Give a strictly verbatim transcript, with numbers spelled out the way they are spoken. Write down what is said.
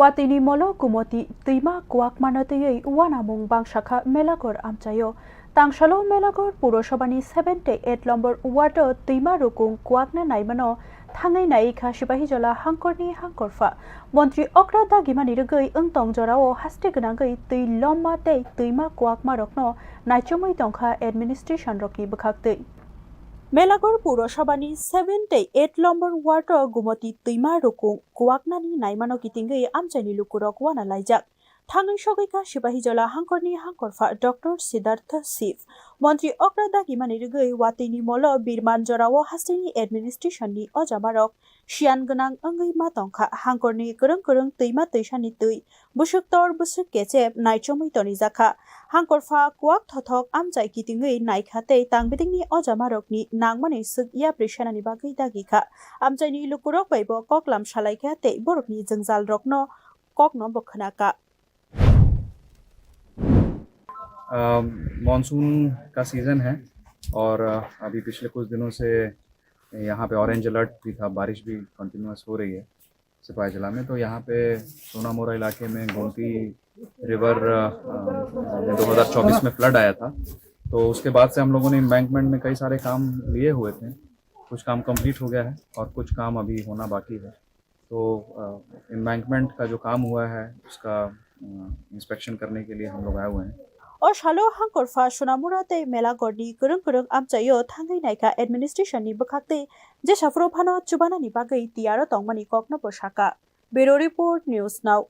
Watwini molo Gumoti twima kwakmano twiwi uanamung bangsa kha Melagor amchaio. Tangsalo Melagor Purosabhani seven tei eight number ward o twima rukung kwakna naimano thangwi nai kha Sipahijola hangkorni hangkorpha. Montri okra dagimani rwgwi wngtong jorao haste gwnangwi twi lomma tei twima kwakmarokno naichomwi tongkha administration rokni bwkhaktwi. Melagor Purosabhani seven tei eight number ward o Gumoti twima rukung kwaknani naimano kitingwi amchaini lukurok uana laijak. Thangwi sogwi kha Sipahijola hangkorni hangkorpha Doctor Siddhartha Sip. Montri okra dagimani rwgwi watwini molo Birman jorao hasteni administration ni ojamarok siyan gwnang wngwi ma tongkha. Hangkorni kwrwng kwrwng twima twisani twi bwswk tor bwswk kechep naichomwi tonijakha. Hangkorpha kwak thothok amchai kitingwi naikha tei tangbidingni ojamarokni nangmani swk yapri senani bagwi dagikha. Amchaini lukurok bai bo koklam salaikha tei borokni jwngjalrokno kokno bo khwnakha. Monsoon का सीज़न है और अभी पिछले कुछ दिनों से यहाँ पे ऑरेंज अलर्ट भी था, बारिश भी कंटिन्यूअस हो रही है सिपाही जिला में। तो यहाँ पे सोनामोरा इलाके में गोमती रिवर दो हज़ार चौबीस में फ्लड आया था, तो उसके बाद से हम लोगों ने एम्बैंकमेंट में कई सारे काम लिए हुए थे। कुछ काम कंप्लीट हो गया है और कुछ काम अभी होना बाकी है। तो एम्बैंकमेंट का जो काम हुआ है उसका इंस्पेक्शन करने के लिए हम लोग आए हुए हैं। O salo hangkorpha Sonamura tei Melagorni kwrwng kwrwng amchaio thangwi naikha administration ni bwkhaktwi, jesa phuru phano chubanani bagwi tiyaro tongmani kokno bo sakha. Bureau Report, News Now.